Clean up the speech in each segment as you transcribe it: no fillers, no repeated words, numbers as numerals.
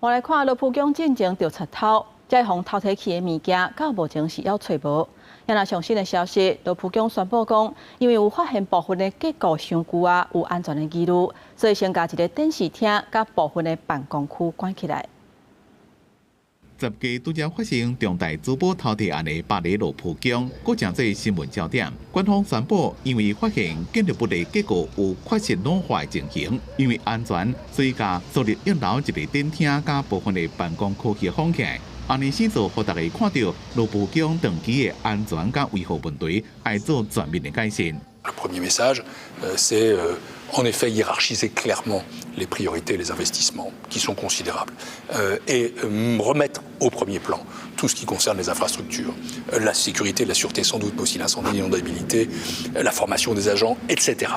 我來看盧浮宮進前著賊偷，這予偷提去的物件，到目前是猶揣無。若上新的消息，盧浮宮宣布講，因為有發現部分的結構傷舊啊，有安全的疑慮，所以先共一个展示廳佮部分的辦公區關起來。10月拄才發生重大珠寶偷提案的巴黎盧浮宮，閣成做新聞焦點。官方宣布，因為發現建築物的結構有缺失老化的情形，因為安全，所以共豎立一樓一个展廳佮部分的辦公區域封起來。按呢先做，予大家看著盧浮宮長期的安全佮維護問題，愛做全面的改善。 Le premier message, c'est en effet hiérarchiser clairement les priorités, les investissements qui sont considérables, et remettre au premier plan tout ce qui concerne les infrastructures, la sécurité, la sûreté sans doute, mais aussi l'incendie, l'inondabilité, la formation des agents, etc.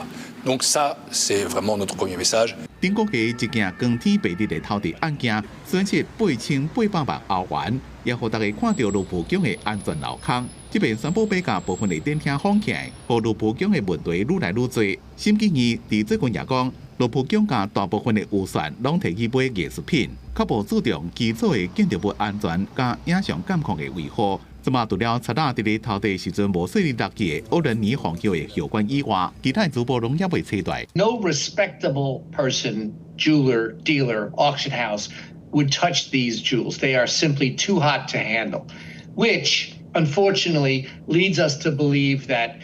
Donc ça, c'est vraiment notre premier message. 頂個月一件光天白日的偷提案件，損失8800萬歐元，也予大家看著盧浮宮的安全漏空。這邊宣布欲共部分的展廳封起來，予盧浮宮的問題愈來愈濟。審計院佇最近也講，盧浮宮共大部分的預算攏提去買藝術品，較無注重基礎的建築物安全佮影像監控的維護。這馬除了賊仔佇咧偷提時陣無細膩落去的奧倫尼皇后的後冠以外，其他珠寶攏猶未揣著。 No respectable person, jeweler, dealer, auction house would touch these jewels. They are simply too hot to handle, which unfortunately leads us to believe that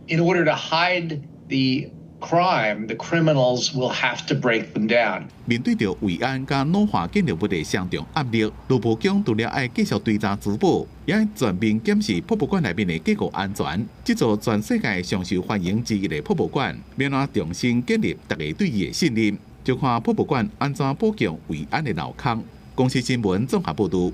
in order to hide the crime, the criminals will have to break them down. 面對著維安佮老化建築物的雙重壓力，盧浮宮除了愛繼續追查珠寶，也愛全面檢視博物館內面的結構安全。這座全世界上受歡迎之一的博物館，欲按怎重新建立大家對伊的信任，就看博物館按怎補強維安的漏空。公視新聞綜合報導。